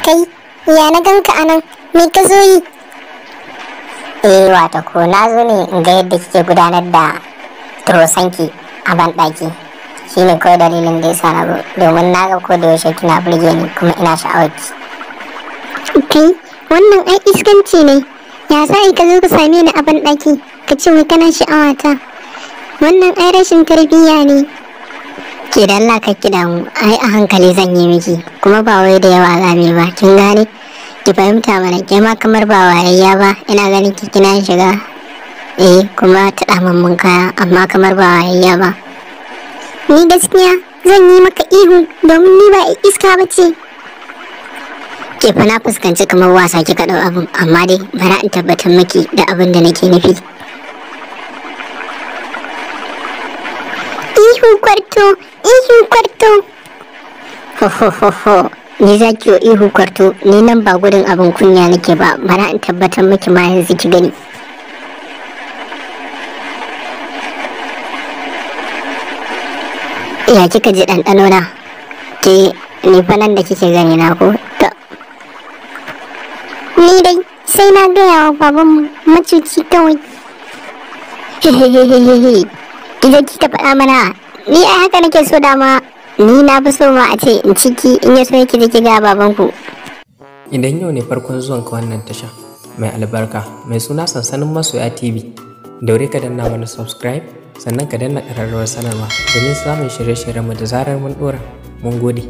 Kai, ya na ganka anan, me ka zo yi? Eh, wato ko na zo ne in ga yadda kike gudanar da turosanki a banɗaki. Shi ne kawai dalilin da yasa na zo, domin na ga ko da yaushe kina burge ni kuma ina sha'awar ki. Kai, wannan ai iskanci ne. Ya za ka zo ka same ni a banɗaki ka ce wai kana sha'awata? Wannan ai rashin tarbiyya ne. Ke da Allah ka ki damu, ai a hankali zan yi miki, kuma ba wai da yawa za mu yi ba, kin gane? Ki fahimta mana, ke ma kamar ba wayayya ba, ina ganin ki kina shiga. Eh, kuma ta damammun kaya, amma kamar ba wayayya ba. Ni gaskiya zan yi maka ihu domin ni ba iska ba ce. Ke fa na fuskanci kamar wasa kika ɗau abin, amma dai bara in tabbatar miki da abin da nake nufi. Ihu kwarto, ihu kwarto. Ho ho ho ho. Ni za ki yi ihu kwarto, ni nan ba gudun abin kunya nake ba, bara in tabbatar miki ma yanzu ki gani. Ya kika ji ɗanɗano na? Ke ni fa nan da kike gani na ko? Ta. Ni dai sai na gaya wa babanmu, macuci kawai. Hehehehehe. Ki je kika faɗa mana. Ni ai haka nake so dama. Ni na fi so ma a ce in ciki in ya so ki je ki ga babanku. Idan yau ne farkon zuwanka wannan tasha mai albarka mai suna Sansanin Masoya TV, daure ka danna mana subscribe, sannan ka danna ƙararrawar sanarwa domin samun shirye-shiryenmu da zarar mun ɗora. Mun gode.